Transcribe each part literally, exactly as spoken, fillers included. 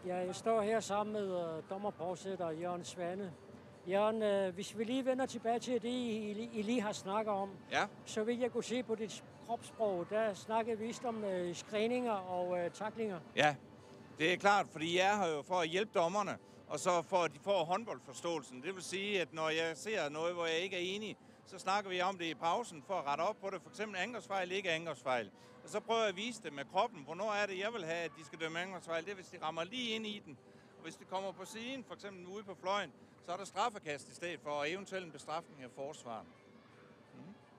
Ja, jeg står her sammen med øh, dommerportsætter Jørgen Svane. Jørgen, øh, hvis vi lige vender tilbage til det, I, I lige har snakket om, Ja. Så vidt jeg kunne se på dit kropssprog, der snakkede vi vist om øh, screeninger og øh, taklinger. Ja, det er klart, fordi jeg er her jo for at hjælpe dommerne, og så for, at de får håndboldforståelsen. Det vil sige, at når jeg ser noget, hvor jeg ikke er enig, så snakker vi om det i pausen for at rette op på det. For eksempel angrebsfejl, ikke angrebsfejl. Og så prøver jeg at vise dem med kroppen, hvornår er det, jeg vil have, at de skal dømme angrebsfejl. Det er, hvis de rammer lige ind i den. Og hvis de kommer på siden, for eksempel ude på fløjen, så er der straffekast i stedet for, og eventuelt en bestraffning af forsvaren.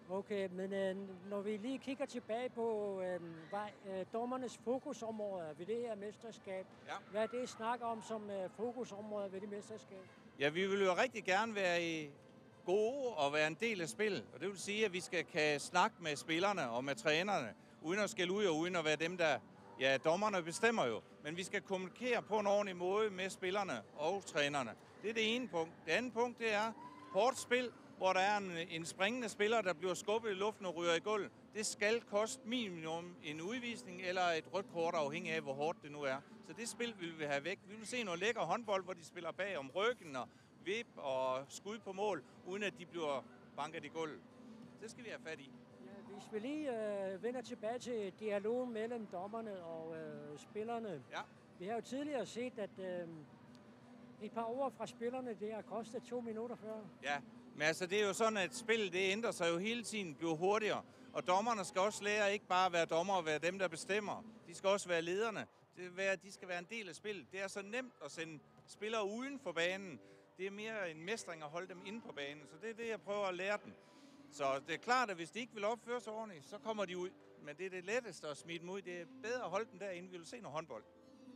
Okay, men øh, når vi lige kigger tilbage på, øh, hvad øh, dommernes fokusområder ved det her mesterskab, Ja. hvad er det, I snakker om som øh, fokusområder ved det mesterskab? Ja, vi vil jo rigtig gerne være i gode og være en del af spillet. Og det vil sige, at vi skal kan snakke med spillerne og med trænerne, uden at skælde ud og uden at være dem, der... Ja, dommerne bestemmer jo, men vi skal kommunikere på en ordentlig måde med spillerne og trænerne. Det er det ene punkt. Det andet punkt, det er hårdt spil, hvor der er en, en springende spiller, der bliver skubbet i luften og ryger i gulvet. Det skal koste minimum en udvisning eller et rødt kort, afhængig af, hvor hårdt det nu er. Så det spil vil vi have væk. Vi vil se noget lækker håndbold, hvor de spiller bag om ryggen og vip og skud på mål, uden at de bliver banket i gulvet. Det skal vi have fat i. Ja, hvis vi lige øh, vender tilbage til dialogen mellem dommerne og øh, spillerne. Ja. Vi har jo tidligere set, at øh, et par ord fra spillerne, det har kostet to minutter før. Ja, men altså det er jo sådan, at spillet, det ændrer sig jo hele tiden, bliver hurtigere. Og dommerne skal også lære ikke bare at være dommer og være dem, der bestemmer. De skal også være lederne. Det vil være, at de skal være en del af spillet. Det er så nemt at sende spillere uden for banen. Det er mere en mestring at holde dem inde på banen. Så det er det, jeg prøver at lære dem. Så det er klart, at hvis de ikke vil opføre sig ordentligt, så kommer de ud. Men det er det letteste at smide dem ud. Det er bedre at holde dem derinde. Vi vil se noget håndbold.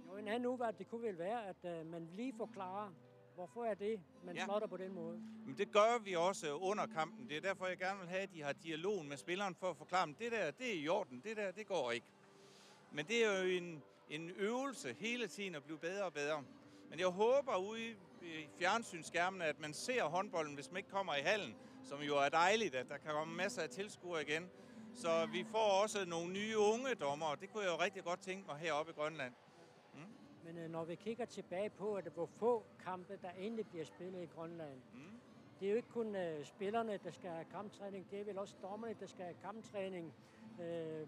Jo, en anden udvej, det kunne vel være, at øh, man lige forklarer, hvorfor er det, man Ja. Fløjter på den måde. Men det gør vi også under kampen. Det er derfor, jeg gerne vil have, at de har dialogen med spilleren for at forklare dem, det der, det er i orden, det der, det går ikke. Men det er jo en, en øvelse hele tiden at blive bedre og bedre. Men jeg håber ude i fjernsynsskærmene, at man ser håndbolden, hvis man ikke kommer i hallen, som jo er dejligt, at der kan komme masser af tilskuere igen. Så vi får også nogle nye unge dommere, og det kunne jeg jo rigtig godt tænke mig heroppe i Grønland. Men øh, når vi kigger tilbage på, at hvor få kampe, der egentlig bliver spillet i Grønland, Mm. Det er jo ikke kun øh, spillerne, der skal have kamptræning. Det er vel også dommerne, der skal have kamptræning. Øh,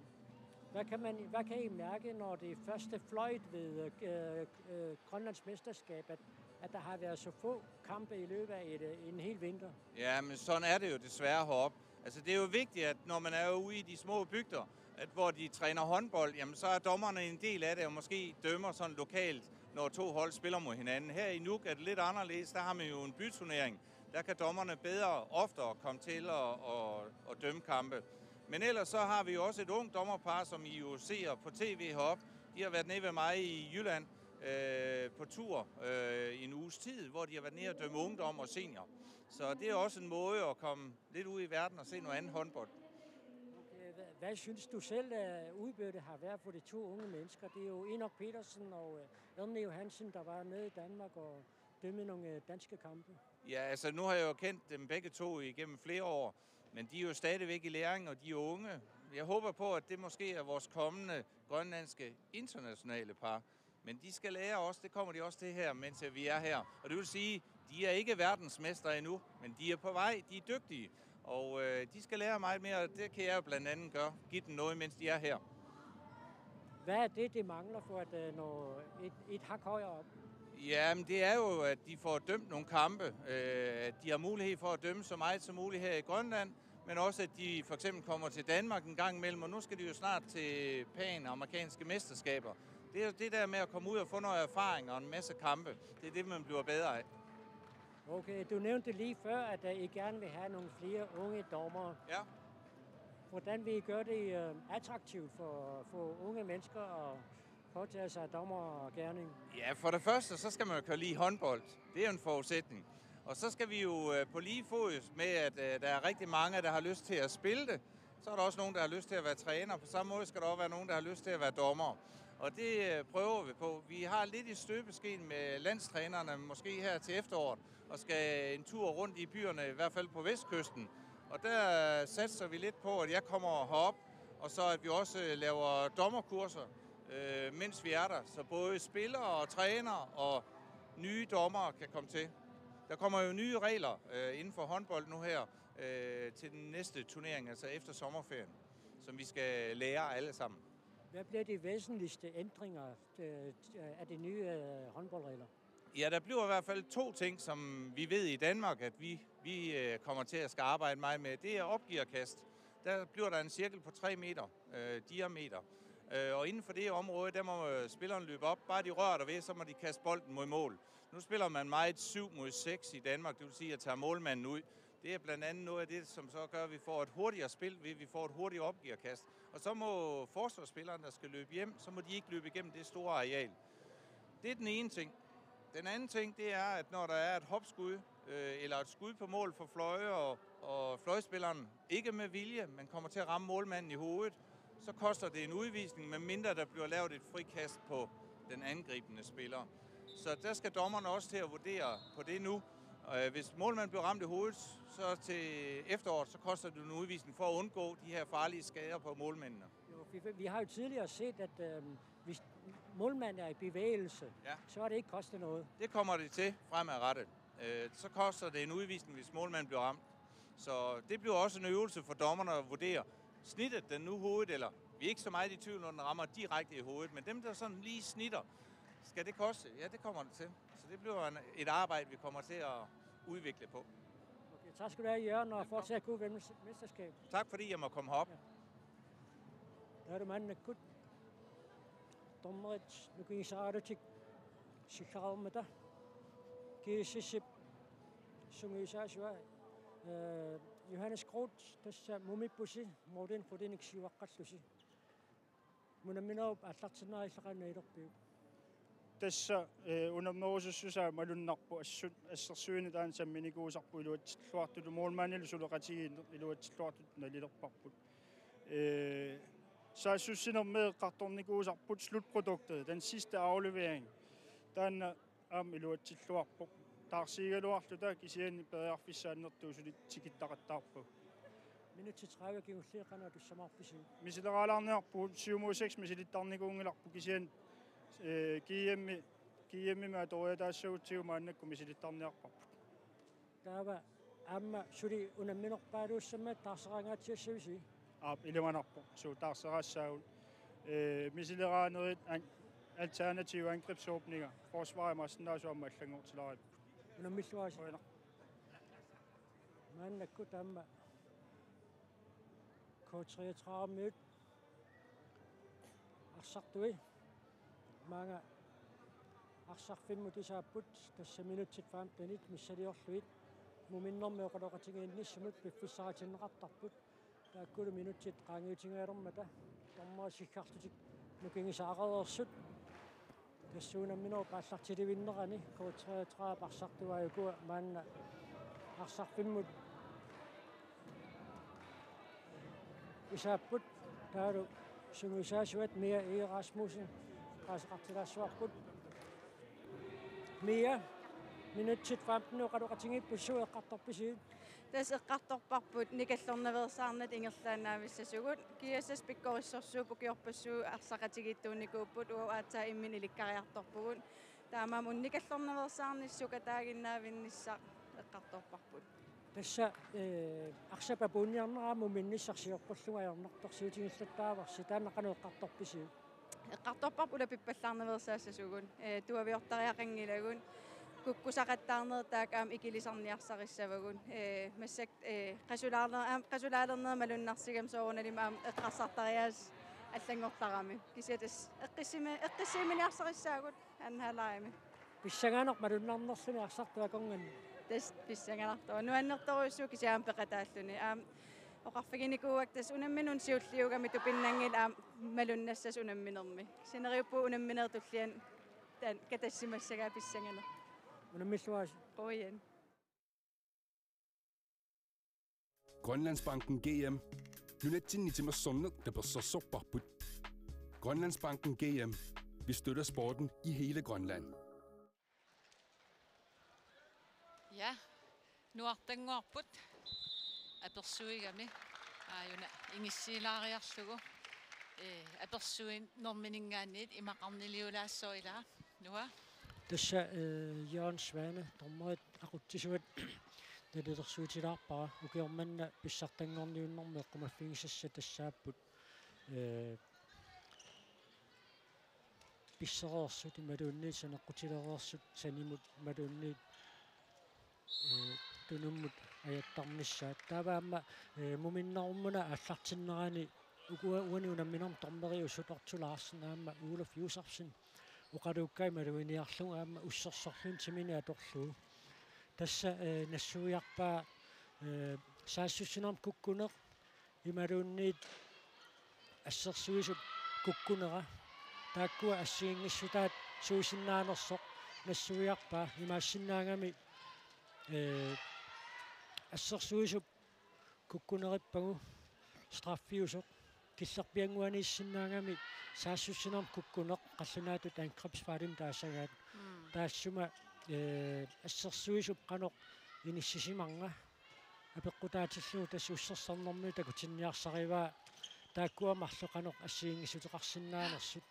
hvad, kan man, hvad kan I mærke, når det er første fløjt ved øh, øh, Grønlands mesterskab, at, at der har været så få kampe i løbet af et, øh, en hel vinter? Ja, men sådan er det jo desværre heroppe. Altså, det er jo vigtigt, at når man er ude i de små bygder, at hvor de træner håndbold, jamen, så er dommerne en del af det, og måske dømmer sådan lokalt, når to hold spiller mod hinanden. Her i Nuuk er det lidt anderledes. Der har man jo en byturnering. Der kan dommerne bedre oftere komme til at, at, at dømme kampe. Men ellers så har vi jo også et ungt dommerpar, som I jo ser på T V heroppe. De har været nede ved mig i Jylland øh, på tur øh, i en uges tid, hvor de har været nede og dømme ungdom og senior. Så det er også en måde at komme lidt ud i verden og se noget andet håndbold. Okay, hvad, hvad synes du selv, at udbyttet har været for de to unge mennesker? Det er jo Enok Petersen og øh, Elne Johansen, der var nede i Danmark og dømme nogle øh, danske kampe. Ja, altså nu har jeg jo kendt dem begge to igennem flere år, men de er jo stadigvæk i læring, og de er unge. Jeg håber på, at det måske er vores kommende grønlandske internationale par. Men de skal lære os, det kommer de også til her, mens vi er her. Og det vil sige, de er ikke verdensmestre endnu, men de er på vej, de er dygtige. Og øh, de skal lære meget mere, og det kan jeg jo blandt andet gøre. Give dem noget, mens de er her. Hvad er det, det mangler for at øh, nå et, et hak højere op? Jamen, det er jo, at de får dømt nogle kampe. Øh, at de har mulighed for at dømme så meget som muligt her i Grønland, men også, at de for eksempel kommer til Danmark en gang imellem, og nu skal de jo snart til pan-amerikanske mesterskaber. Det er jo det der med at komme ud og få noget erfaring og en masse kampe. Det er det, man bliver bedre af. Okay, du nævnte lige før, at øh, I gerne vil have nogle flere unge dommere. Ja. Hvordan vil I gøre det øh, attraktivt for, for unge mennesker at påtage sig dommergerning? Ja, for det første, så skal man jo kunne lide håndbold. Det er jo en forudsætning. Og så skal vi jo øh, på lige fod med, at øh, der er rigtig mange, der har lyst til at spille det, så er der også nogen, der har lyst til at være træner. På samme måde skal der også være nogen, der har lyst til at være dommer. Og det øh, prøver vi på. Vi har lidt i støbeskeen med landstrænerne, måske her til efteråret, og skal en tur rundt i byerne, i hvert fald på vestkysten. Og der satser vi lidt på, at jeg kommer herop, og så at vi også øh, laver dommerkurser øh, mens vi er der, så både spillere og trænere og nye dommere kan komme til. Der kommer jo nye regler øh, inden for håndbold nu her øh, til den næste turnering, altså efter sommerferien, som vi skal lære alle sammen. Hvad bliver de væsentligste ændringer øh, af de nye øh, håndboldregler? Ja, der bliver i hvert fald to ting, som vi ved i Danmark, at vi, vi øh, kommer til at skal arbejde meget med. Det er opgearkast. Der bliver der en cirkel på tre meter øh, diameter. Øh, og inden for det område, der må øh, spilleren løbe op. Bare de rører dig ved, så må de kaste bolden mod mål. Nu spiller man meget syv mod seks i Danmark, det vil sige at tage målmanden ud. Det er blandt andet noget af det, som så gør, at vi får et hurtigere spil, ved at vi får et hurtigere opgearkast. Og så må forsvarsspilleren, der skal løbe hjem, så må de ikke løbe igennem det store areal. Det er den ene ting. Den anden ting, det er, at når der er et hopskud øh, eller et skud på mål for fløje, og, og fløjspilleren ikke med vilje, men kommer til at ramme målmanden i hovedet, så koster det en udvisning, medmindre der bliver lavet et frikast på den angribende spiller. Så der skal dommerne også til at vurdere på det nu. Og øh, hvis målmanden bliver ramt i hovedet, så til efteråret, så koster det en udvisning for at undgå de her farlige skader på målmændene. Jo, vi, vi har jo tidligere set, at øh, hvis målmanden er i bevægelse, ja, så har det ikke kostet noget. Det kommer det til fremadrettet. Øh, så koster det en udvisning, hvis målmanden bliver ramt. Så det bliver også en øvelse for dommerne at vurdere. Snittet den nu hovedet, eller vi er ikke så meget i tvivl, når den rammer direkte i hovedet, men dem, der sådan lige snitter, skal det koste? Ja, det kommer det til. Så det bliver en, et arbejde, vi kommer til at udvikle på. Okay, tak skal du have, Jørgen, og fortsat god mesterskab. Tak fordi jeg må komme herop. Ja. Der er du manden, akut. Dommerit nukingisaarutik sillareermata G S S-ip sungiusaasua, øh, Johannes Groth, tassa mumippusi, Morten Rodinik siuaqqallusi. Unamminerup aallartinnerani illit qanoq nalilerpiuk? Tassa øh, unammerusussusaa malunnarpoq, assut assersuineq taanna samminikuusarpoq iluatsilluartutut, målmandilu suleqatigiinneq iluatsilluartutut nalilerparput. Øh, saassussinermi eqqartornikuusarput slutproduktet, den sidste aflevering. Taanna aamma iluatsilluarpoq. Taarsiigaluarluta kisianni periarfissaannertuusunik tikittaqattaarpagut. Minutsit tredive kingulliit qanoq atussamaarpisiuk? Misileraalaarniarpugut, syv mod seks misilittarnikuunngilarput, kisianni øh, G M-i, G M-imi atoriataassagutsigu maannakkut misilittarniarparput. Taava aamma suli unamminerpaaluussammat taarseraangaatsiassavisi? Aap, ilimanarpoq. Suu, taarseraassaagut. Øh, misileraanerit an-, alternativ angrebsåbninger. Forsvarimut assinnaasoq aamma allanngortilaarippoq. Unammilluarisi. Qujanaq. Maannakkut aamma K treogtredive-miut arsartui maanga arsarfimmut isaapput, tassa minutsit femtenit missiliorlugit muminnermi oqaloqatigiinnissamut piffissaqatinneqartarput. Taakkulu minutsit qaangiutigigaluarmata dommerit sikkarlutik nukingisaareersut. Tassa unamminerup aallartilivinnerani K treogtredive arsartuaat ukua maanna arsarfimmut isaapput, taavalu sungiusaasuat Mia Egede Rasmussen oqaaseqartilaassavarput. Mia, minutsit femten oqaloqatigiipput, suut eqqartorpisiuk? Tassa eqqartorparput nikallornaveersaarnata ingerlaannaavissasugut. G S S pikkorissorsuup ukiorpassuit arsaqatigiittuunikuupput, uagut aatsaat imminut ilikkariartorpugut. Taamaammat una nikallornaveersaarnissaq sukataaginnaavinnissaq eqqartorparput. Tassa øh, arsap apuunniarnera aamma muminnissaq sioqqullugu ajornartorsiutigillattaavarsi, taanna qanoq eqqartorpisiuk? Eqqartorparput ulapippallaarnaveersaassasugut, øh, tuaviortariaqanngilagut, kukkusaqattaarnerit taakku aamma ikilisarniarsarissavagut, øh, massakkut øh, qasulaarner-, aamma qasulaalernerit malunnarsigamik soorunalimi aamma eqqarsartariaaseq allanngortarami. Kisianni tassa eqqissimi-, eqqissiiminiarsarissaagut anden halvlegimi. Pissanganaq malunnarnerluni arsartut akornanni. Tassa pissanganartoq. Nuannertorujussuuvoq kisianni aamma peqataalluni. Aamma oqarfiginikuuakka tassa unammineq siulliugami tupinnanngilaq aamma malunnassasoq unamminermi. Sineriuppunga unamminerup tulliani taanna katassimassagaat pissanganaq. Unammilluarisi. Qujan. Grønlandsbanken G M. Nunatsinni timersorneq tapersersorparput. Grønlandsbanken G M. Vi støtter sporten i hele Grønland. Ja, nuartannguarput apersuigami. Aajuna ingissiilaariarlugu. eh, apersuinermininngaanniit imaqarniliulaassaaq ilaa. Noah? Tassa, eh, Jørgen Svane, dommerit aqutsisuat nalilersuutilaarpara, ukioq manna pissartanngorniunnermi eqqumaffigisassat tassaapput, eh, pissereersut imaluunniit saneqqutilereersut sanimut imaluunniit, eh, tunummut ajattarnissaat. Taava aamma, eh, muminnerumuna aallartinnerani ukua-, uani unamminermi dommeriusut Otto Larsen aamma Oluf Josefsen oqaluukkai maluginiarlugu aamma ussersorluni timini atorlugu. Tassa, eh, nassuiarpaa, eh, saassussinermi kukkuneq imaluunniit assersuisup kukkunera. Taakkua assigiinngissutaat suusinnaanersoq nassuiarpaa, imaassinnaagami, eh, assersuisup kukkunerippagu straffiusoq killerpiannguaniissinnaagami saassussinermi kukkuneq qallunaatut angrebsfejlimik taasagaat. Mm. Taassuma, eh, assersuisup qanoq inissisimanera apeqqutaatillugu tassa ussersornermi takutinniarsarivaa taakkua marluk qanoq assigiinngissuteqarsinnaanersut.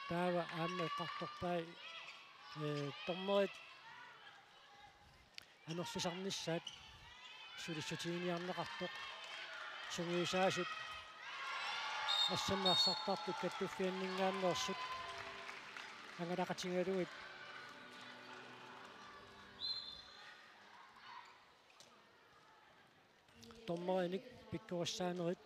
Taava aamma eqqartorpai, eh, dommerit amerlisarnissaat sulissutiginiarneqartoq. Sungiusaasut assammi arsartartut kattuffianninngaanneersut angalaqatigalugit dommerinik pikkorissaanerit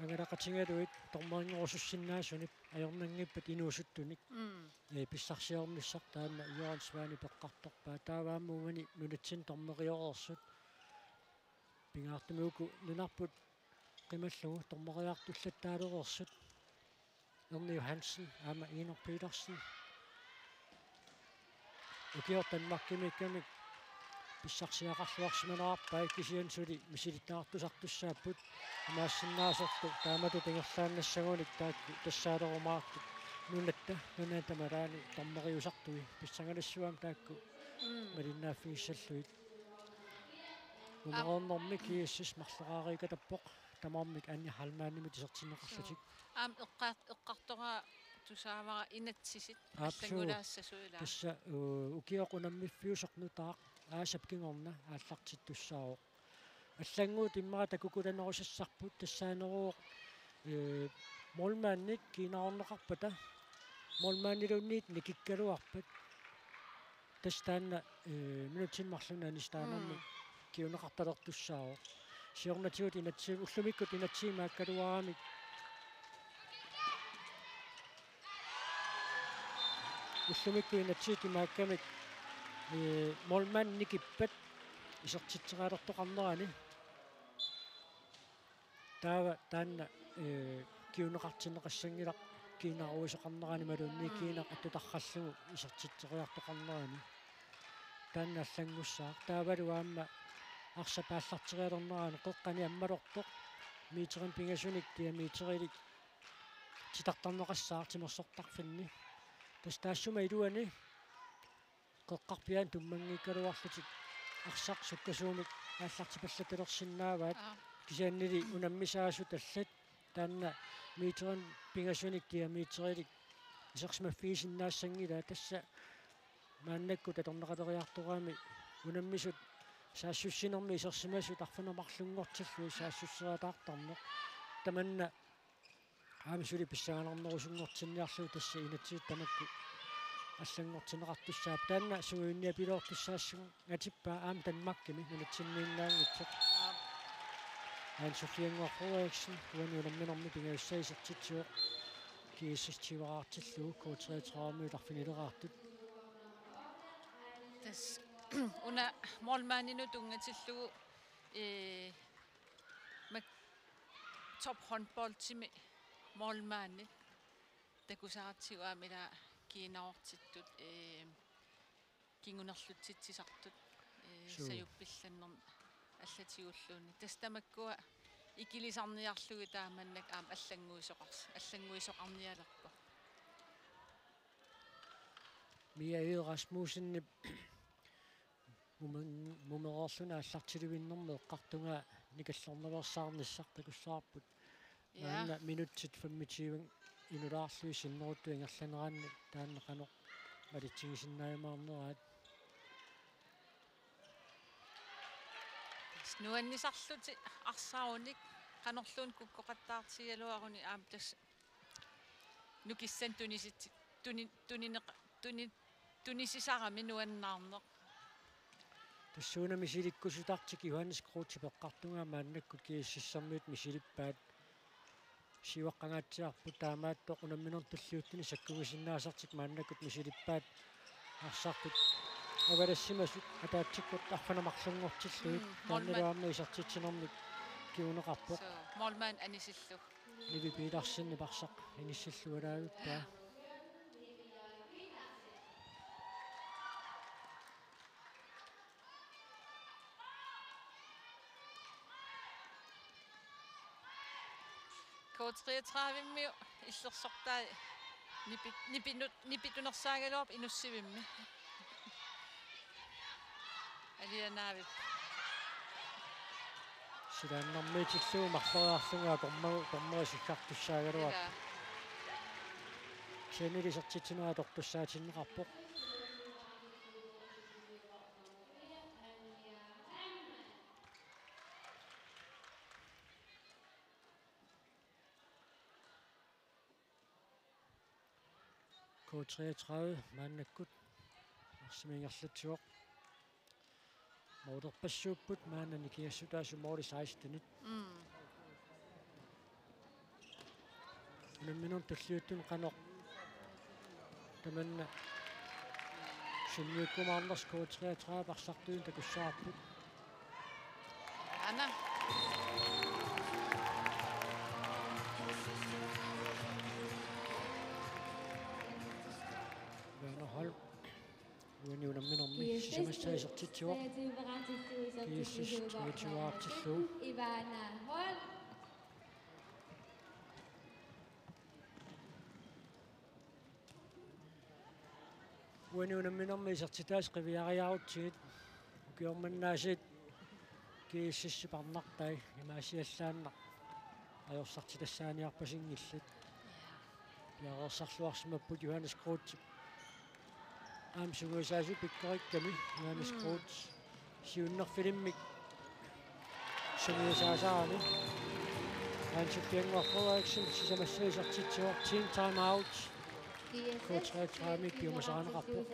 angalaqatigalugit dommerinngorusussinnaasunik ajornanngippat inuusuttunik. Mm. Eh, pissarsiornissaq taanna Jørgen Svane peqqartorpaa. Taava aamma uani nunatsinni dommerioreersut. Pingaartumik uku nunarput qimallugu dommeriartullattaalereersut. Erni Johansen aamma Inok Petersen. Ukioq Danmarkimiikkamik pissarsiaqarluarsimanerarpai kisianni suli misilittagaqartussaapput. Imaassinnaasorlu taamatut ingerlaannassagunik taakku tassaalerumaartut nunatta, nunatta malaani dommeriusartui pissanganassuarmik taakku. Mm. Malinnaaffigissallugit. Aa. Mumereernermi G S S marloraariikatappoq tamarmik Anja Heilmannimit isertinneqarlutik. Suu. Aamma eqqaat-, eqqartoraa tusaavara inatsisit. Aap, suu. Allanngulaassasut ilaa. Tassa, u-, ukioq unammiffiusoq nutaaq aasap kingorna aallartittussaavoq. Allannguut immaqa takukulanerusassarput tassaaneruvoq, eh, målmandit kiinaarunneqarpata målmandiluunniit nikikkaluarpat. Tassa taanna, eh, minutsini marlunni anisitaanermi. Mm. Kiuneqartalertussaavoq. Siornatigut inatsi-, ullumikkut inatsisit imaakkaluaramik. Ullumikkut inatsisit imaakkamik, eh, målmandit nikippat isertitserialertoqarnerani. Taava taanna, eh, kiuneqartinneqassanngilaq kiinaaruisoqarnerani imaluunniit. Mm. Kiinaq attutarrallugu isertitseriartoqarnerani. Taanna allanngussaaq. Taavalu aamma arsap aallarterialernerani qeqqani ammalortoq meterinik pingasunik diameterilik titartarneqassaaq timersortarfinni. Tassa taassuma iluani qeqqarpiaani tummanngiikkaluarlutik arsaq sukkasuumik aallartipallattalersinnaavaat. Aa. Kisiannili unammisaasut allat taanna meterinik pingasunik diameterilik isersimaffigisinnaassanngilaat. Tassa maannakkut atorneqaleriartorami unammisut saassussinermi isersimasut arfineq-marlunngortillugit saassusseriataartarneq. Tamanna aamma suli pissanganarnerusunngortinniarlugu tassa inatsisit tamakku allanngortinneqartussaapput. Taanna sungiunniapiloortussaassanngatippaa aamma Danmarkimi nunatsinniinnaanngitsoq. Aap. Anne Sofie Ngor Frederiksen uani unamminermi pingajussaa isertitsivoq. G S S tyve-raartillugu K treogtredive-miut arfinileraartut. Tassa una målmandinut tunngatillugu, eh, mak-, tophåndboldimi målmandit takusaratsigu aamma ila kiinaartittut, eh, kingunerlutsitsisartut, eh, suu, sajuppillannermik allatigulluunniit. Tassa tamakkua ikilisarniarlugit taamannak aamma allannguisoqars-, allannguisoqarnialerpoq. Mia Egede Rasmussenip mumen-, mumereerluni aallartilivinnermi eqqartugaa nikallornaveersaarnissaq takussavarput. Ja. Maanna minutsit femogtyve inulaarlugit sinneruttut ingerlaneranni taanna qanoq malitsigisinnaajumaarineraat. Nuannisarlutik arsarunik qanorluunniit kukkoqattaartigigaluaruni aamma tassa nukissanik tunisit-, tuni-, tunineq-, tuni-, tunisisarami nuannaarneq. Tassuuna misilikkusutartik Johannes Grothip eqqartungaa maannakkut GSS-ermiut misilippaat. Siuaqqangaatsiarput taamaattoq unamminermi tulliuttuni sakkugisinnaasartik maannakkut misilippaat. Arsartut avalassimasut ataatsikkut arfineq-marlunngortillugit. Mm, taannalu målmand. Aamma isertitsinermik kinguneqarpoq. So, målmand anisillu. Nivi Petersenip arsaq inissillualaavippoq. K treogtredive-miut illersortai nipi-, nipinut-, nipitunersaagaluarput inussivimmi. Alianaavippoq. Silaannarmiitillugu marloriarlunga dommer-, dommeri siggartussaagaluarpoq. Ilaa. Kisiannili isertitsinera atortussaatinneqarpoq. K treogtredive maannakkut arsaq ingerlatsivoq. Målerpassuupput maanna nikingassutaasut måli sekstenit. Mm. Unamminermi tulliuttuni qanoq tamanna sunniukkumaarnersoq K treogtredive arsartuinnaq takussavarput. Aana. Werner Holm. Uani unamminermi sisamassaa isertitsivoq. GSS treogtyve-artillugu. Ivana Holm. Uani unamminermi isertitaasut qiviariarutsigit ukioq manna aasiit GSS-ip arnartai imaasiallaannaq ajorsartitassaaniarpasinngillat. Piareersarluarsimapput Johannes Groth. Aamma sungiusaasut pikkorikkami Johannes Mm. Groth. Siunnerfilimmik sungiusaasarami. Hans Sofiannguaq Frederiksen sisamassaa isertitsivoq, team time out. K treogtredive-mik piumasarineqarpoq.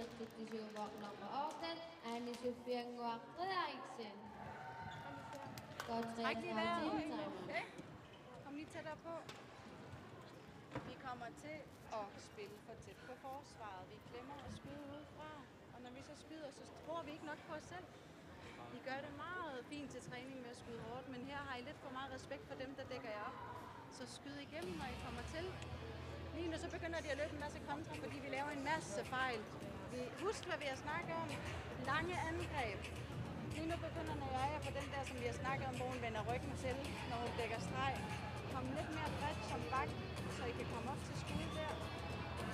Nummer otte, Anne Sofiannguaq Frederiksen. Hej, Kina. Kom lige tættere på. Vi kommer til at spille for tæt på forsvaret. Vi glemmer at skyde udefra. Og når vi så skyder, så tror vi ikke nok på os selv. I gør det meget fint til træning med at skyde hårdt, men her har I lidt for meget respekt for dem, der dækker jer op. Så skyd igennem, når I kommer til. Lige nu så begynder de at løbe en masse kontra, fordi vi laver en masse fejl. Vi, husk, hvad vi har snakket om. Lange angreb. Lige nu begynder Najaja på den der, som vi har snakket om, hvor hun vender ryggen til, når hun dækker streg. Kom lidt mere bredt som bak, så I kan komme op til skud der.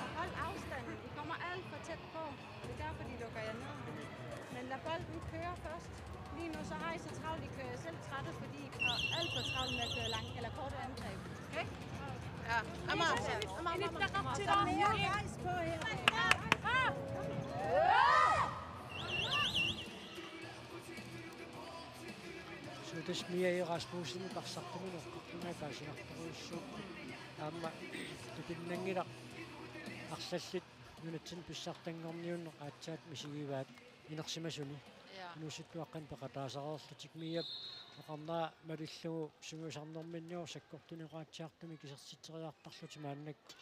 Og hold afstanden. I kommer alt for tæt på. Det er derfor, de lukker jer ned. Men lad bolden køre først. Lige nu så har I så travlt, I kører jer selv trætte, fordi I har alt for travlt med at køre langt eller korte angreb. Okay? Ja, amager, amager, amager, amager. Der er mere gejst på her. Så tassa Mia E. Rasmussenip arsartuminut eqqartugaa paasinartorujussuupput. Aamma tupinnanngilaq arlallit nunatsinni pissartanngorniunneq aatsaat misigivaat inersimasuni. Ja. Inuusuttuaqqanik peqataasareerlutik. Miap oqarnera malillugu sungiusarnerminni sakkortuneqaatsiartumik isertitseriartarlutik maannakkut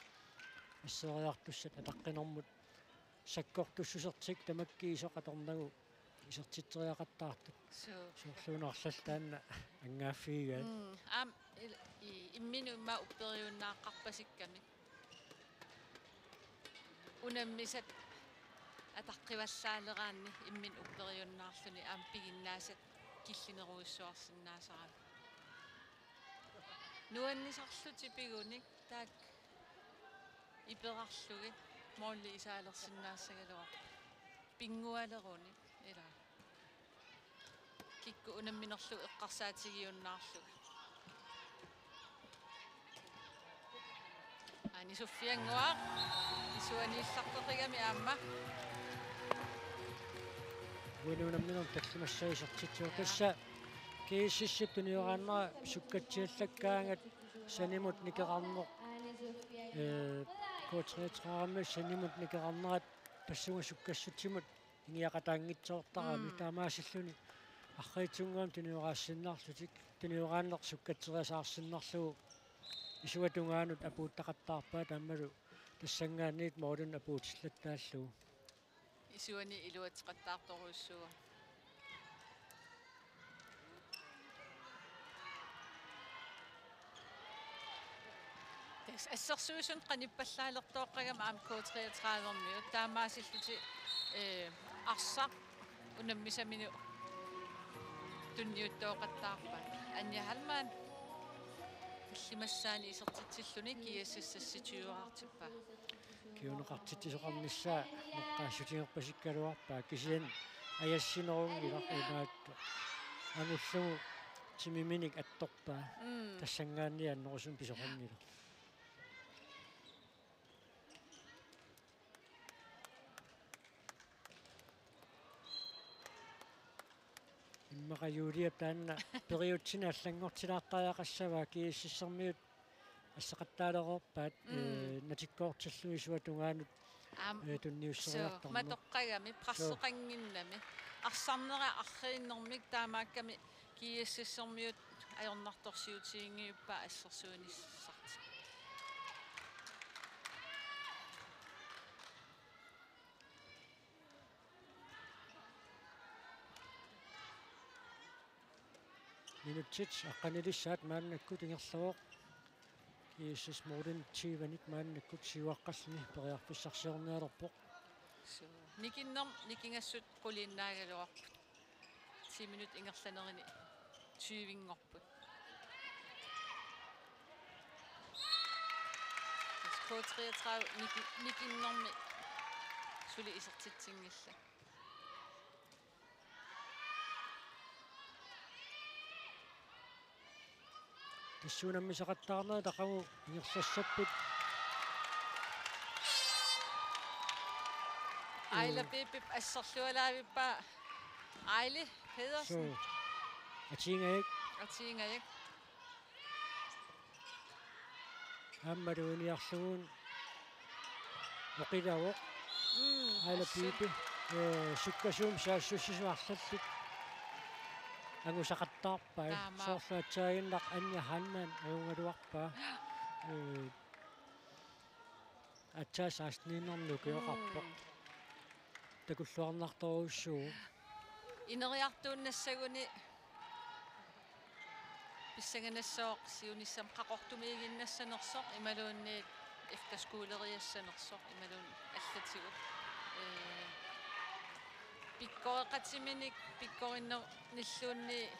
asseeriartussat ataqqinermut sakkortussusertik tamakkiisoq atornagu isertitseriaqattaartut. Suu. Soorluuna arlallit taanna angaaffigigaat. Mm, aamma il-, i-, imminut immaqa upperiunnaaqqarpasikkamik. Unammisat ataqqivallaaleraanni imminut upperiunnaarluni aamma piginnaasat killinerujussuarsinnaasarami. Nuannisarlutik pigunik taakku iperarlugit måli isaalersinnaassagaluarput. Pinngualerunik ilaa. K Kikkut unamminerlu eqqarsaatigiunnaarlugit. Aani Sofiannguaq isuaniillartoqigami aamma. Uani unamminermi tallimassaa isertitsivoq. Tassa G S S-ip tunioraannera sukkatsiallakkaangat sanimut nikeqarneq, ee, K treogtredive sanimut nikeqarnerat tassunga sukkassutsimut ingiaqataanngitsoortarami. Mm. Taamaasilluni arriitsunnguamik tunioraassinnaarlutik, tunioraanneq sukkatseriasaarsinnarlugu isuata tungaanut apuuttaqattaarpaat aammalu tassanngaanniit målini apuutillattaallugu. Isuani iluatseqattaartorujussuuvoq. Tassa assersuisunut qanippallaalertooqqagami aamma K treogtredive-miut taamaasillutik, ee, arsaq unammisaminut tunniuttooqattaarpaat. Anja Hallmann tallimassaani isertitsilluni G S S seksogtyve-raartippaa. Kiuneqartitsisoqarnissaa naqqaassutigerpasikkaluarpaa kisianni ajassinerunngilaq imaattoq. Angullugu timiminik attorpaa. Mm. Tassanngaanniit annerusumik pisoqanngilaq. Immaqa Juliap taanna periutsinni allanngortilaartariaqassavaa, G S S-ermiut assaqattaalereerpaat, mm, ee, natikkoortillugu isuata tungaanut, aam, ee, tunniusseriartarneq. Suu, matoqqagami, suu, presseqannginnami. Arsarnera arriinnermik taamaakkami G S S-ermiut ajornartorsiutiginngivippaa assersuinissartik. Minutsit aqqanilissaat maannakkut ingerlavoq. G S S målini tyvenik maannakkut siuaqqalluni periarfissarsiornialerpoq. Suu. Nikinnerm-, nikingassut quliinnaagaluarput. Ti minut ingerlanerini tyvenngorput. K treogtredive niki-, nikinnermi suli isertitsinngillat. Tassuuna unammisaqattaarnerit aqagu ingerlassapput. Aila, mm, Pipip asserlualaavippaa Aili Pedersen. Suu. Atiinngajak. Atiinngajak. Aammalu iluaniarlugu oqilavoq. Mm, Aila, assut. Pipi, ee, sukkasuumik saassussisoq arlallit angusaqattaarpai. Taamaappoq. Soorlu aatsaannguaq Anja Hallmann ajugaluarpaa. Ee, aatsaat seksteniinnarnik ukioqarpoq. Mm. Takulluarnartorujussuuvoq. Ineriartuunnassaguni pissanganassaaq siunissami qaqortumiiginnassanersoq imaluunniit efterskoleriassanersoq imaluunniit allatigut. Ee, pikkoreqatiminik pikkorinniluunniit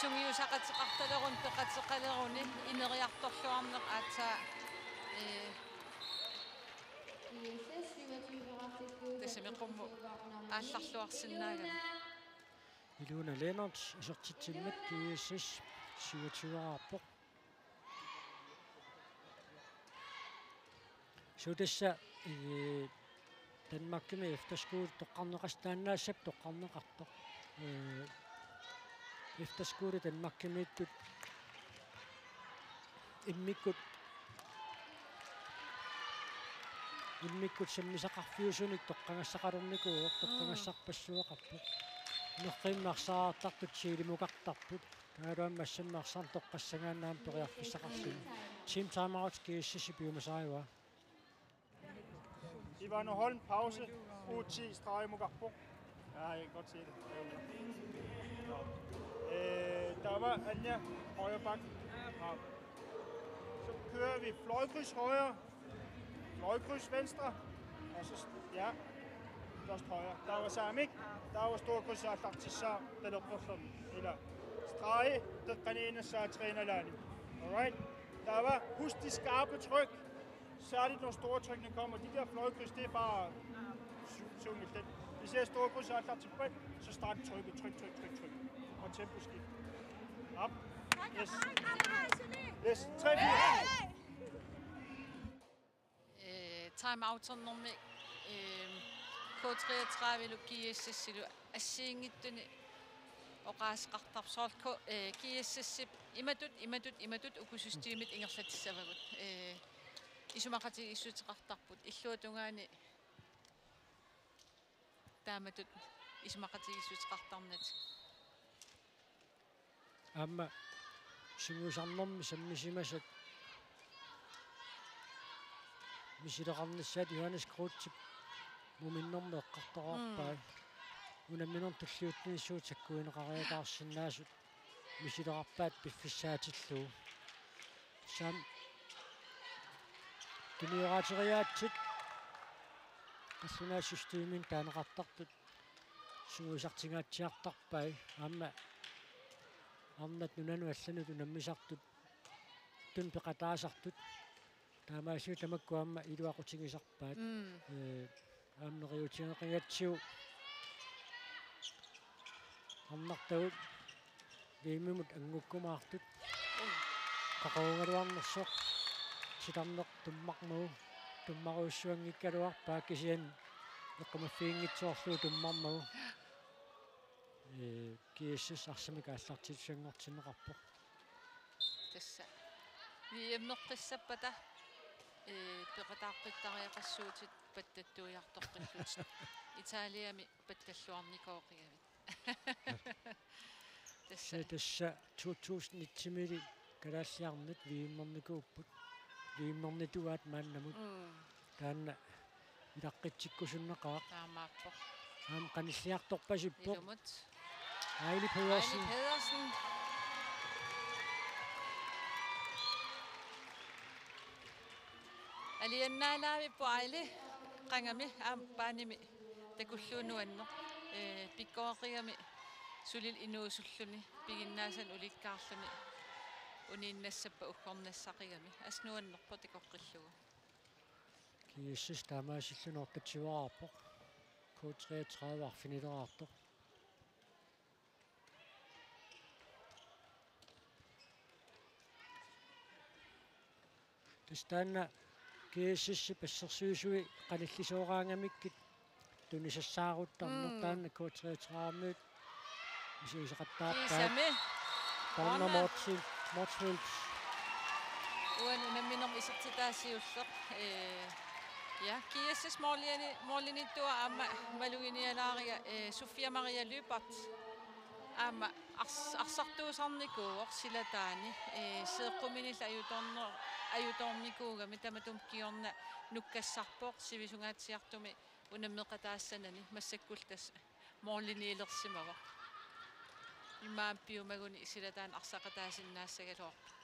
sungiusaqateqartaleruni peqateqaleruni ineriartorluarneq aatsaat, ee, tassami qummut aallarluarsinnaagami. Ilona Lennert isertitsimmat G S S syvogtyve-raarpoq. Suu, tassa, ee, Danmarkimi efterskole toqqarneqas-, taannaassap toqqarneqartoq. Ee, efterskole Danmarkimiittut immikkut, immikkut sammisaqarfiusunik toqqagassaqalernikuuvoq, mm, toqqagassarpassuaqarpoq. Nerrivimmi arsaartartut Thielemukartarput. Taavalu aamma assammik arsarneq toqqassagaanni aamma periarfissaqarluni. Team timeout G S S-ip piumasarigaa. Ivano Holm, pause. U ti, streg i mukarpoq. Ja, jeg kan godt se det. Øh, der var Anja, højre bak. Ja. Så kører vi fløjkryds højre, fløjkryds venstre, og så, ja, først højre. Der var Sam, ikke? Der var storkryds, og der til så, den er på sådan. Eller streg, det kan en af sig træne lande. Alright? Der var, husk de skarpe tryk. Særligt når store trykkene kommer. De der fløjkryds, det er bare su-, sumillet. Vi ser store kryds, så er klar til bræt, så start trykket. Tryk, tryk, tryk, tryk. Og temposkift. Op. Yes. Yes. Tre, fire. Øh, time-outernermi, øh, K treogtredive-lu G S S-ilu assigiinngitsuni oqaaseqartarpoq soorlu K-, øh, G S S-ip imatut, imatut, imatut uku systemit ingerlatissavagut. Øh, isumaqatigiissuteqartarput illuatungaani taamatut isumaqatigiissuteqartarnatik. Aamma sungiusarnermi sammisimasat misileqarnissaat Johannes Kreutzip muminnermi eqqartoraarpaa. Mm. Unamminermi tulliuttuni suut sakkuineqariataarsinnaasut misileqarpaat piffissaatillugu. Saam tunnioraateriaatsit qallunaat systemimik taaneqartartut sungiusartingaatsiartarpai aamma arnat nunanut allanut unammisartut tun peqataasartut taamaalillutik tamakku aamma iluaqutigisarpaat. Mm. Ee, aamma neriuutigeqigatsigu arnartagut V M-imut angukkumaartut. Ui. Qaqorungaluarnersoq titarneq tummarmagu tummarujussuanngikkaluarpaa kisianni eqqumaffiginngitsoorlugu tummarmagu. Ee, G S S arsamik aallartittussanngortinneqarpoq. Tassa V M-eqqissappata, ee, peqataaqqittariaqassuutit pattattuiartoqqillutik. Italiami pattalluarnikooqigavit. Tassa. Tassa to tusind et-imili kalaallit arnat V M-ernikuupput. V M-ernituaat maannamut. Mm. Taanna ilaqqitsikkusunnaqaaq. Taamaappoq. Aamma qanilliartorpasippoq. Ilumut. Aili Pedersen. Aili Pedersen. Aliannaalaavippoq Aili. Qangami aamma paanimi takullugu nuanneq. Ee, pikkoreqigami suli inuusulluni piginnaasanut ulikkaarluni uniinnassappat uggornassaqigami. Assut nuannerpoq takoqqillugu. G S S taamaasilluni ortatsivaarpoq. K treogtredive arfinileraartoq. Tassa taanna G S S-ip assersuisui qanillisooraangamikkit tunisassaaruttarneq. Mm. Taanna K treogtredive-miut misigisaqattaarpaat. Kiisami. Taanna Taanna. Motzfeldt, Motzfeldt. Uani unamminermi isertitaa siulleq. Ee, ja, G S S-ip målini-, målimiittuaq aamma maluginialaariga, ee, Sofia Maria Lyberth. Aamma ars-, arsartuusarnikuuvoq silataani, ee, seeqquminillu ajutoorne-, ajutoornikuugami tamatuma kingorna nukkassarpoq sivisungaatsiartumi unammeqataassanani massakkullu tassa måliniilersimavoq. Immaqa piumaguni silataani arsaqataasinnaassagaluarpoq.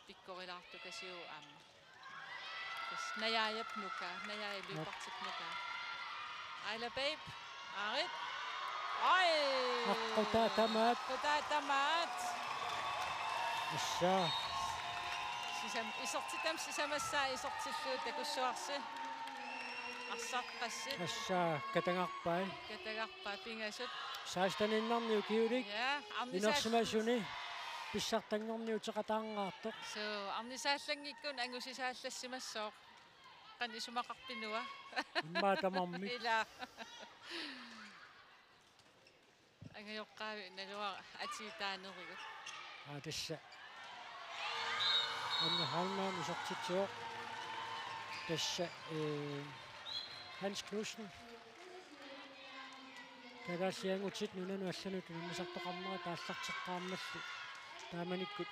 Pikkorilaartukasiuvoq aamma. Tassa Najaajap nukaa, Najaajap Lyberthip nukaa. Aila Babe, aarit. Ai! Aqqutaat tamaat. Aqqutaat tamaat. Assa. Sisam-, isertitami sisamassaa isertillugu takussuarsi. Arsaq qassit. Assa, katagarpai. Katagarpai pingasut. Seksteniinnarni ukiulik. Ja, arnisaal- inersimasuni pissartanngorniuteqataangaartoq. Suu, arnisaallanngikkuni angusisaallassimassooq. Qanoq isumaqarpinua. Immaqa tamarmik. Ila. Angajoqqaavik naluara atiitaanerivut. Aa, tassa. Anne Heilmann isertitsivoq. Tassa, ee, Hans Knudsen. Kalaallit angutit nunanut allanut unammisartoqarnerat aallarteqqaarmalli. Taamanikkut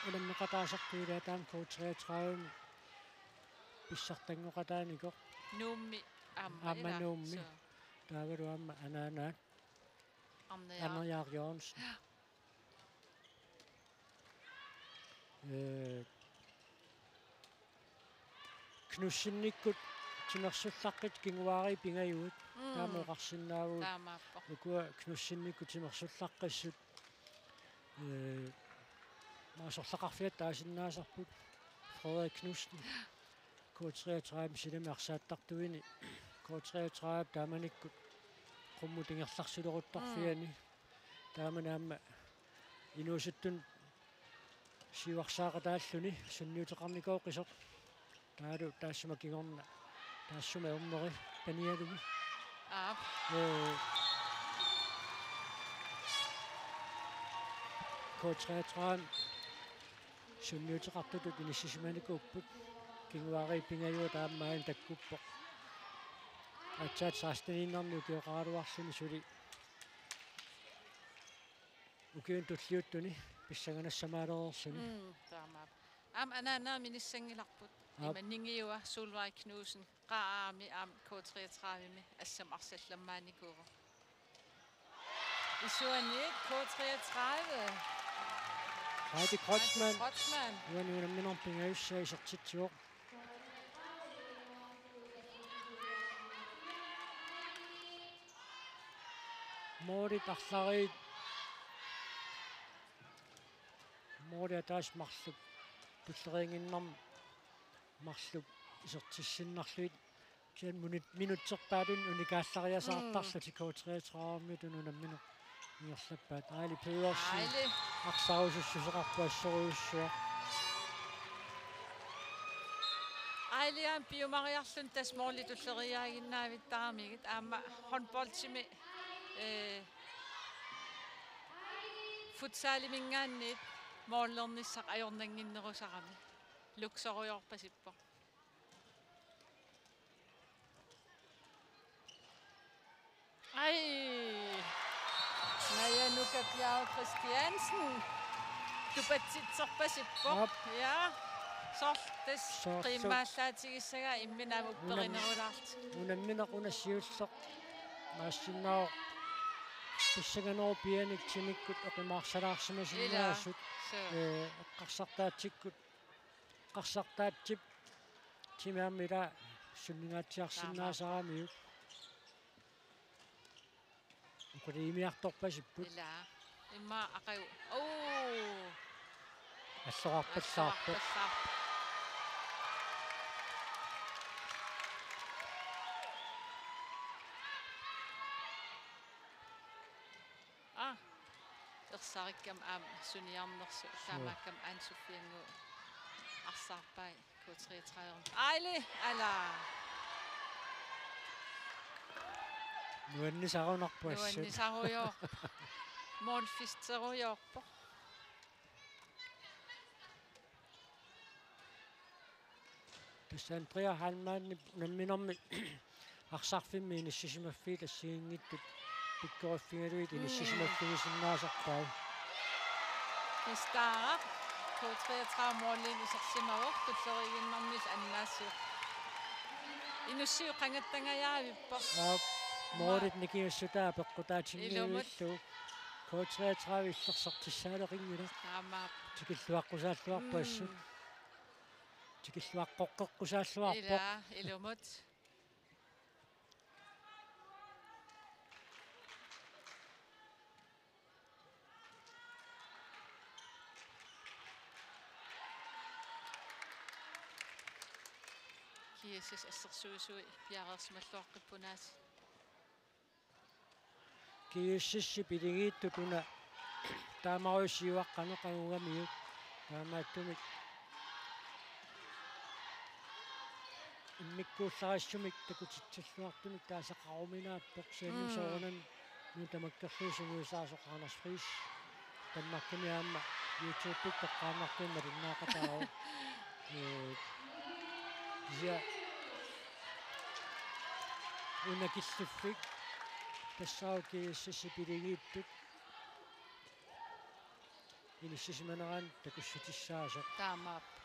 unammeqataasartut ilaat taama K treogtredive-mi pissartanngoqataanikoq. Nuummi aamma, aamma ila. Nuummi. Suu. Taavalu aamma anaanaat. Arnajaaq. Arnajaaq Jørgensen. Ee, Knudsenikkut timersullaqqit kinguaariit pingajuat. Mm. Taama oqarsinnaavugut. Taamaappoq. Ukua Knudsenikkut timersullaqqissut. Ee, maasorlaqarfiata taasinnaasarput Frederik Knudsen. K treogtredive silami arsaattartuini. K treogtredive taamanikkut qummut ingerlarsuleruttorfiani. Mm. Taamani aamma inuusuttunut siuarsaaqataalluni sunniuteqarnikooqisoq. Taavalu taassuma kingorna taassuma erneri panialumi. Aap. Ee, K treogtredive sunniuteqartutut inissisimanikuupput. Kinguaariit pingajuat aamma aajuna takkuppoq. Aatsaat seksteniinnarni ukioqaraluarluni suli ukiuni tulliuttuni pissanganassamaalerluni. Mm, taamaappoq. Aamma anaanaga minissanngilarput. Aap. Ima Ningiua Solvej Knudsen, Qaami aamma K treogtredivemi assammik arsallammaanikuuvoq. Isuaniit K treogtredive. Heidi Kreutzmann. Heidi Kreutzmann. Uani unamminermi pingajussaa isertitsivoq. Moorit arlariit. Moorit ataaseq marluk. Tulleriinnarmik marluk isertissinnarlugit. Kisianni minut-, minutserpaalunni unikaallariasaartarlutik K treogtredive-miut unammineq ingerlappaat. Aili Pedersen. Aili. Arsarusussuseqarpoq assorujussuaq. Aili aamma piumariarluni tassa mooli tulleriiaaginnaavittaramigit aamma håndboldimi, ee, futsaliminngaanniit moolernissaq ajornannginnerusarami. Luksorujoorpasippoq. Ai. Naja Nuka Bjerg Christiansen. Tupatsitserpasippoq. Aap. Ja. Soorlu tassa. Soorlu. Qiimmaallaatigissagaat imminut aamma upperinerulaarlutik. Unammineq una siulleq. Maassinnaavoq. Pissanganerup pianik timikkut oqimaarsalaarsimasinnaasut. Ilaa. Suu. Ee, eqqarsartaatsikkut. Eqqarsartaatsip timi aamma ila sunninngaatsinnaasaramiuk. Uqiliimiartorpasipput. Ila. Immaqa aqagu. Uu. Assoqarpallaarpoq. Assoqarpallaarpoq. Aa, ersarikkami aamma suniarnersoq. Suu. Taamaakkami Anne Sofiannguup arsaarpai K treogtredive. Aili, ala. Nuannisarunarpoq assut. Nuannisarujoorpoq. Målfesterujoorpoq. Tassa Andrea Heilmannip unamminermi arsarfimmi inissisimaffiit assigiinngitsut pikkoriffigalugit. Mm. Inissisimaffigisinnaasarpai. Kistara K treogtredive målinik isersimavoq, tulleriiginnarmillu annaassivoq. Inussiuk qangattangajaavippoq. Aap, målit nikingassutaa peqqutaatinngilluinnarlugu. Ilumut. K treogtredive illersortissaaleqinngilaq. Taamaappoq. Tikilluaqqusaalluarpoq. Mm. Assut. Tikilluaqqoqqeqqusaalluarpoq. Ila, ilumut. G S S assersuisui piareersimalluaqqippunaasi. G S S-ip iligiittut una taamarujuk siuaqqaneq angugamiuk, taamaattumik immikkuullarissumik takutitsilluartumik taasaqaruminaappoq, kisianni. Mm. Soorunami nunatta tamakkerlugu sungiusaasoq Anders Friis. Danmarkimi aamma YouTube-ikkut toqqaannartumik malinnaaqataavoq. Ee, kisianni una killiffik tassaavoq G S S-ip iligiittut inissisimanerannut takussutissaasoq. Taamaappoq.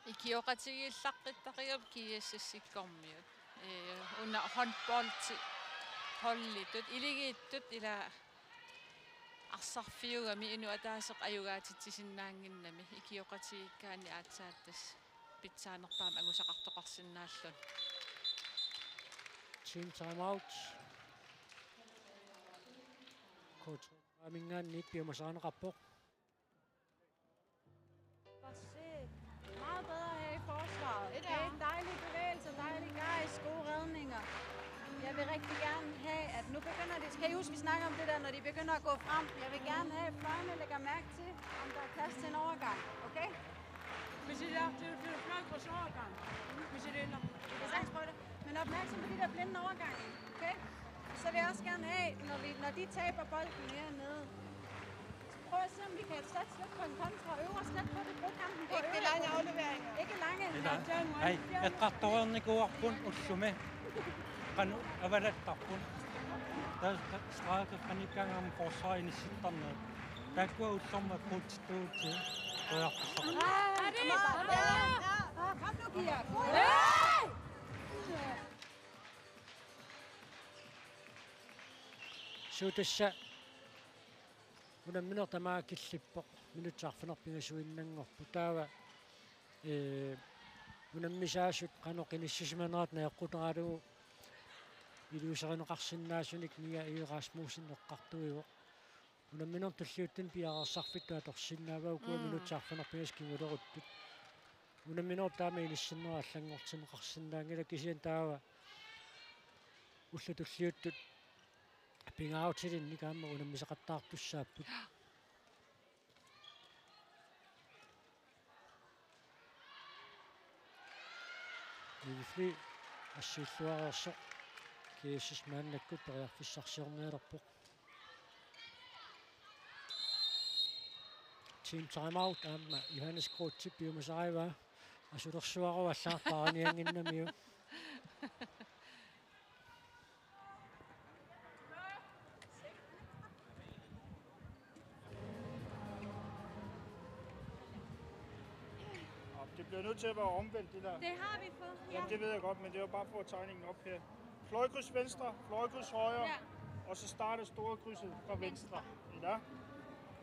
Ikioqatigiillaqqittarigaluarput G S S-ikkormiut. Ee, una håndboldi holditut, iligiittut ila arsarfiugami inuk ataaseq ajugaatitsisinnaannginnami, ikioqatigiikkaanni aatsaat tassa pitsaanerpaamik angusaqartoqarsinnaalluni. Team timeout. K treogtredive-minngaanniit piumasarineqarpoq. Godt se. Meget bedre her i forsvaret. Et, ja. Hey, dejlige bevægelser, dejlig gejst, god Jeg vil rigtig gerne have, at nu begynder det. Kan I huske, vi snakker om det der, når de begynder at gå frem? Jeg vil gerne have, at fløjene lægger mærke til, om der er plads til en overgang. Okay? Hvis I er, det er jo, det er jo fløjkryds overgang. Hvis I det er, når... Vi kan sagtens prøve det. Men opmærksom på de der blinde overgange. Okay? Så vil jeg også gerne have, når, vi, når de taber bolden hernede, prøv at se, om vi kan satse lidt på en kontra. Øve os lidt på det. Brug kampen på at Ikke øve lange jer på det. Afleveringer. Ikke lange. Ila. Hej, eqqartoreernikuuarput ullumi. Qanoq avalattarput. Taava straffe qanikkaangama forsvarit inissittarnerat. Taakkua ullormut puutittuuti. Periarfissaq. Kom nu, Pia. Suut tassa unammineq tamaat killippoq, minutsit arfineq-pingasuinnanngorput. Taava, ee, unammisaasut qanoq inissisimanerat najoqqutaralugu iliuuserineqarsinnaasunik Mia Egede Rasmussen eqqartuivoq. Unamminerup tulliuttuni piareersarfittut atorsinnaavaat ukua Mm. minutsit arfineq-pingasut kinguleruttut. Unamminerup taama inissinnera allanngortinneqarsinnaanngilaq, kisianni taava ullut tulliuttut pingaarutilinnik aamma unammisaqattaartussaapput. Ivfli assiilluareersoq G S S maannakkut periarfissarsiornialerpoq. Team timeout aamma Johannes Grothip piumasaraavaa, asulersuaruallaartaraniannginnamiuk. Det bliver nødt til at være omvendt, det der. Det har vi fået. Ja, ja, det ved jeg godt, men det er jo bare for at tegningen op her. Fløjkryds venstre, fløjkryds højre, ja, og så starter store krydset fra venstre. Venstre. Ja.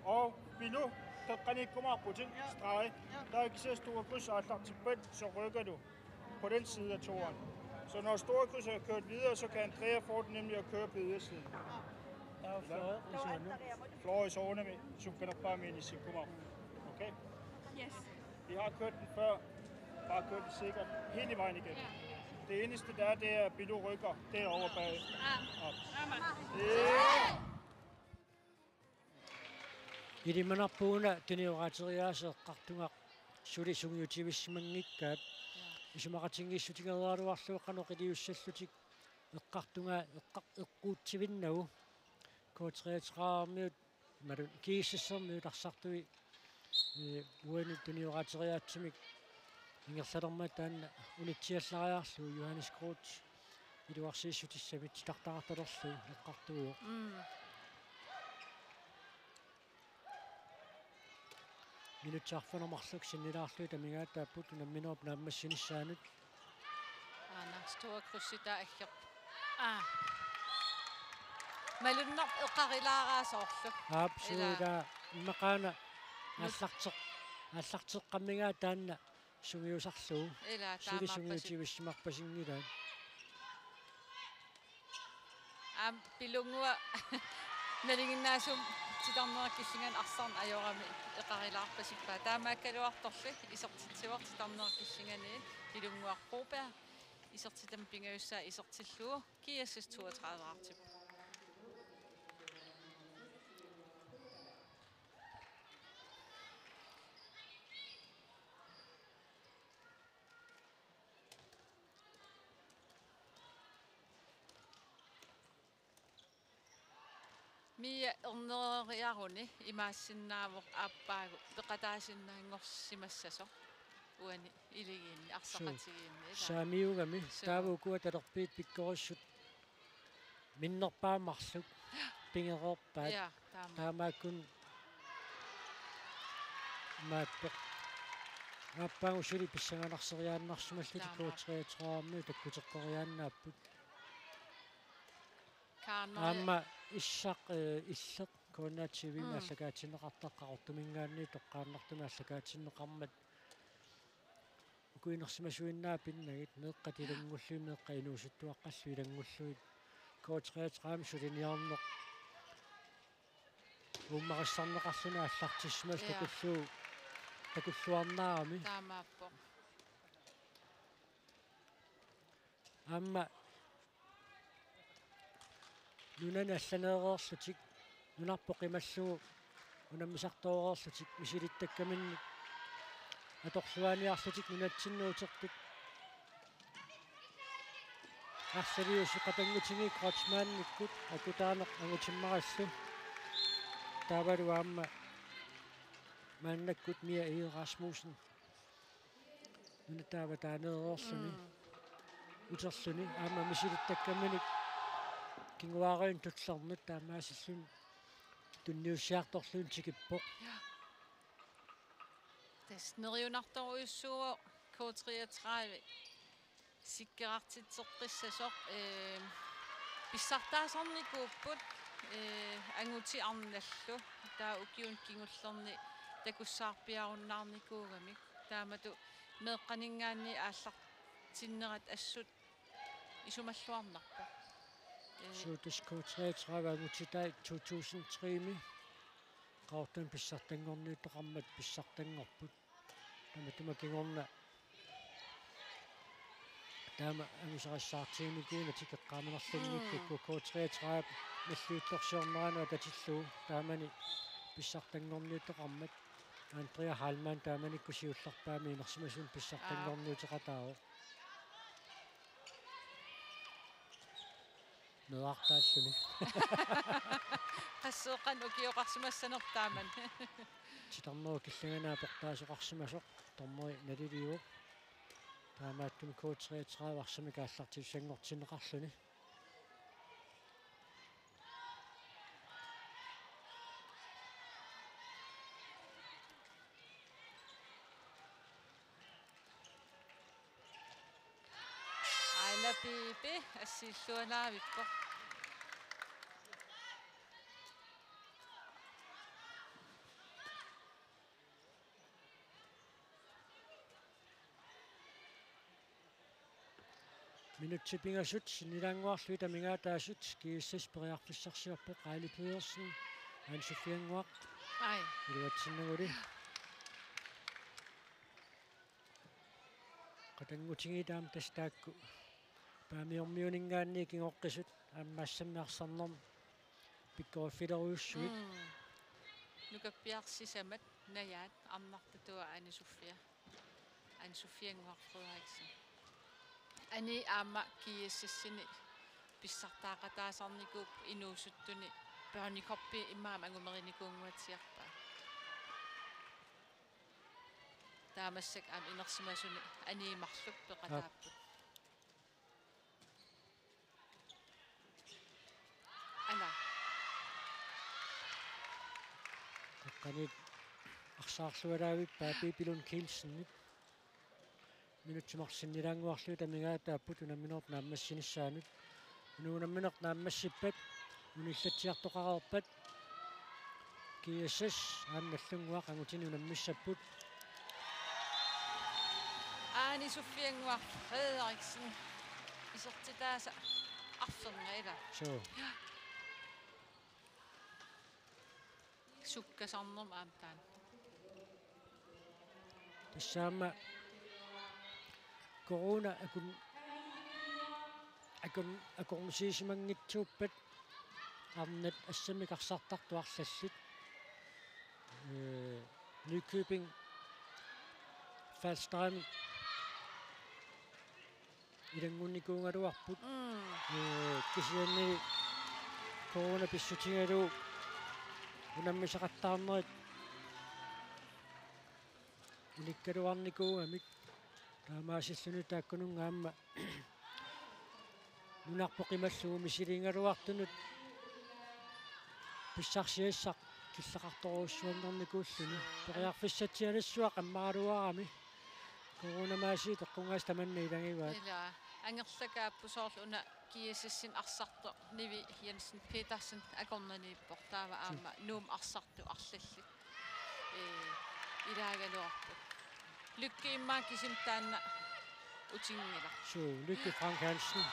Og vi nu, der kan ikke komme op på til streg. Ja. Der er ikke så store kryds, og til bænd, så rykker du på den side af toeren. Så når store kryds er kørt videre, så kan Andrea få den nemlig at køre på ydersiden. Der er jo fløje, vi ser nu. Fløje sovener med, som kan bare med i sin kummer. Okay? Yes. Vi har kørt den før. Bare kørt den sikkert hele vejen igennem. Ja. Det eneste, der er, det er, at Bilou rykker derovre bag. Ja. Op. Ja, mand. Ja. Ilimanarpoq una tuniorateriaaseq eqqartugaq suli sungiutivissimanngikkaat. Isumaqatigiissutigereeraluarlugu qanoq iliussallutik eqqartugaat eqqa-, eqquutsivinnagu. K treogtredive-miut imaluunniit G S S-ermiut arsartui, ee, uani tuniorateriaatsumik ingerlalermat taanna unitsiallariarlugu Johannes Groth iluarsiissutissamik titartaqartalerlugu eqqartuuvoq. Mm. Minutsit arfineq-marluk sinnilaarlugit amigaataapput unamminerup naammassinissaanut. Aana, store krydsi taava aggerpoq. Aa. Malunnarpoq eqqarilaarpaa soorlu. Aap, ilaa. Suugaa immaqaana Nut- aallarteq-, aallarteqqammigaa taanna sungiusarlugu. Ilaa, suli taamaappasinngilaq. Sungiutivissimarpasinngilaat. Aamma Pilunnguaq nalinginnaasumik titarnerit killinganni arsarneq ajorami eqarilaarpasippaa. Taamaakkaluartorli isertitsivoq titarnerit killinganiit Pilunnguaq Broberg isertitami pingajussaa isertillugu G S S toogtredive-artip. Mia ernereriaruni imaassinnaavoq aappaagu peqataasinnaanngorsimassasoq uani iligiinni, suu, arsaqatigiinni, ilaa. Saamiugami, suu, taava ukua talerpiit pikkorissut minnerpaamik marluk pigereerpaat. Ja, taama. Taamaakkut imaappoq. Aappaagu suli pissanganarseriaannarsimallutik. Taama. K treogtredive-miut takkuteqqeriaannaapput. Kaarneri. Aamma issaq, eh, illeq K N R T V-mi, mm, aallakaatinneqartartoq Qaqortuminngaanniit toqqaannartumik aallakaatinneqarmat ukuinersimasuinnaat pinnagit, meeqqat ilanngullugit, meeqqat inuusuttuaqqallu ilanngullugit, K treogtredive suliniarneq uummarissarneqarluni aallartissimallugu. Ja. Takullu-, takulluarnaarami. Taamaappoq. Aamma nunani allaneereerlutik, nunarput qimallugu unammisartooreerlutik, misilittakkaminnit atorluaaniarlutik nunatsinnut utertut. Arlaliusut qatanngutigiit Kreutzmannikkut akutaaneq angutimmarallu. Taavalu aamma maannakkut Mia Egede Rasmussen. Nuna taava taaneereerluni. Mm. Uterluni aamma misilittakkaminik kinguaariinnut tullernut taamaasilluni tunniussiartorluni tikippoq. Ja. Tassa neriunartorujussuuvoq K treogtredive sikkerartitseqqissasoq, ee, pissartaasarnikuupput, ee, angutit arnallu, taava ukiuni kingullerni takussaarpiarunnaarnikuugamik. Taamatut meeqqaninngaanniit aallartinnerat assut isumalluarnarpoq. Ee, Suutas K treogtredive angutitai to tusind tre-mi Qaqortumi pissartanngorniuteqarmat pissartanngorput. Tamatuma kingorna taama angusarissaartiginikuunatik eqqaamanerlunnikkut. Mm. K treogtredive malliuttorsiornerani atatillugu taamani pissartanngorniuteqarmat. Andrea Heilmann taamanikkut siullerpaamik inersimasumik pissartanngorniuteqataavoq. Aap. Meerartaalluni. Qasseeqqan ukioqarsimassanertaaman. Titarnerup killingani aportaasoqarsimasoq dommeri naliliuvoq. Taamaattumik K treogtredive arsamik aallartissanngortinneqarluni. Aana Piipi assiillualaavippoq. Minutsit pingasut sinnilaannguarlugit amigaataasut G S S periarfissarsiorpoq. Aili Pedersen, Anne Sofiannguaq. Ai. Iluatsinnaguli. Qatanngutigiit aamma tassa taakku Paamiormiuninngaanniit kingoqqisut aamma assammik arsarnermut pikkoriffilerujussuit. Mm. Nukappiarsisamat najaat arnartatuaa Anne Sofia. Anne Sofiannguaq Frederiksen. Ani aamma G S S-ini pissartaaqataasarnikuuvoq inuusuttuni børnekoppi immaqa angumerinikuunnguatsiarpaa. Taamassak aamma inersimasuni Anii marluk peqataapput. Aap. Aana. Qeqqaniit arsaarlualaavippaat Piipi Lund Kielsenip. Minutsit marluk sinnilaannguarlugit amigaataapput unamminerup naammassinissaanut. Una unammineq naammassippat unillatsiartoqareerpat G S S aamma Nagdlunguaq angutini unammissapput. Aani Sofiannguaq Frederiksen isertitaasa arfernga ila. Suu. Sukkasarnermut aamma taanna. Tassa aamma corona akun-, akun-, akornusiisimanngitsuuppat arnat assammik arsartartut arlallit. Ee, Nykøbing Falsterimi ilanngunnikuugaluarput. Mm. Ee, kisianni corona pissutigalugu unammisaqattaarnerit unikkaluarnikuugamik taamaasilluni taakkununnga aamma nunarput qimallugu misiligaluartunut pissarsiassaq killeqartorujussuanngornikuulluni. Periarfissatsialassuaq ammaraluarami. Coronamaasiit eqqungaasa tamanna ilagivaat. Ila, angerlakaapput soorlu una G S S-ip arsartoq Nivi Jensen Petersen akornanniippoq, taava aamma Nuup arsartut arlallit. Ee, ilaagaluarput. Lykke immaqa kisimi taanna utinngilaq. Suu, Lykke Frank Hansen.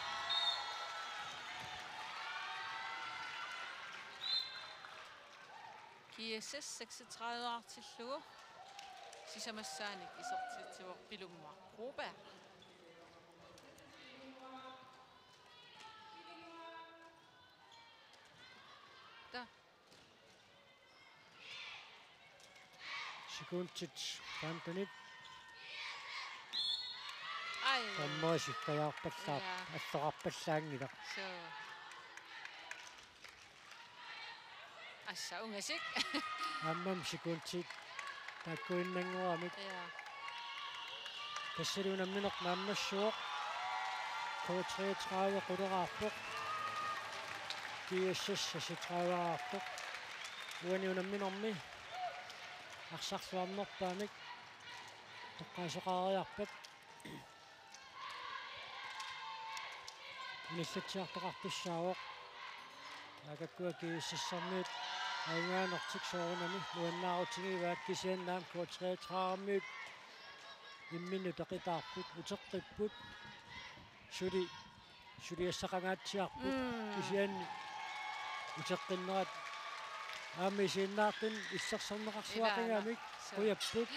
G S S seksogtredive-artillugu sisamassaanik isertitsivoq Pilunnguaq Broberg. Sekundit femtenit. Ai. Dommeri sikkajaarpallaar. Ja. Alloqarpallaanngilaq. So. Assa ungasik. Aammami sekundit taakkuinnanngoramik. Ja. Tassali unammineq naammassivoq. K treogtredive quleraarpoq. G S S seksogtredive-raartoq. Uani unamminermi arsarluarnerpaamik toqqaasoqareerpat. Inissitsiartoqartussaavoq. Taakkuupput G S S-ermiut ajugaanertik soorunami nuannaarutigivaat, kisianni aamma K treogtredive-miut imminnut peqitaarput, uteqqipput. Suli suliassaqangaatsiarput. Mm. Kisianni uteqqinnerat aamma isiginnaartuni illersorneqarsuaqigamik. Ilaana. So. Qujapput.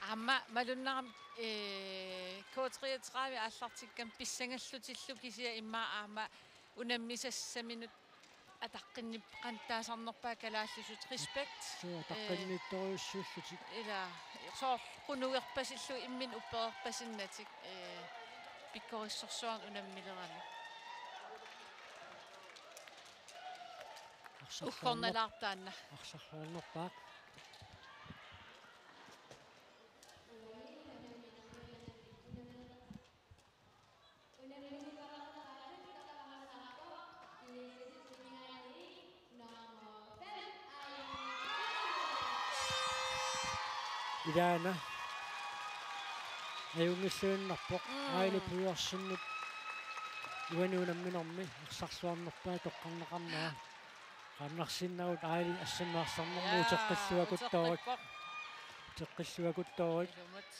Aamma malunnarami, eh, K treogtredive aallartikkama pissangallutillu kisianni immaqa aamma unammisassaminut ataqqinnipput qanoq taasarnerpaat kalaallisut, respekt. Suu, ataqqinniittorujussuullutik. Ila soorlu qunugerpasillugu imminnut uppereerpasinnatik, eh, pikkorissorsuarnik unammilerami. Arsarluarner-, Uggornalaartaanna. Arsarluarnerpaaq. Ilaana ajunngilluinnarpoq. Mm. Aili Pedersenip uani unamminermi arsarluarnerpaaq toqqarneqarnera. Qaannarsinnaavoq Aili assannaarsornermi. Jaa, uteqqilluakuttoorit. Uteqqippoq. Uteqqilluakuttoorit. Ilumut.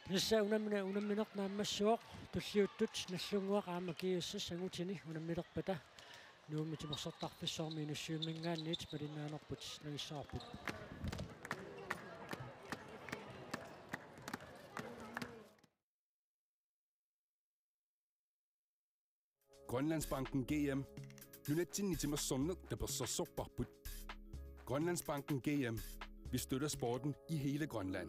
Tassa unammine-, unammineq naammassivoq, tulliuttut Nagdlunguaq aamma G S S angutini unammilerpata Nuummi Timersortarfissuarmi minutsimminngaanniit malinnaanerput nangissavarput. Grønlandsbanken G M. Nunatsinni timersorneq tapersersorparput. Grønlandsbanken G M. Vi støtter sporten i hele Grønland.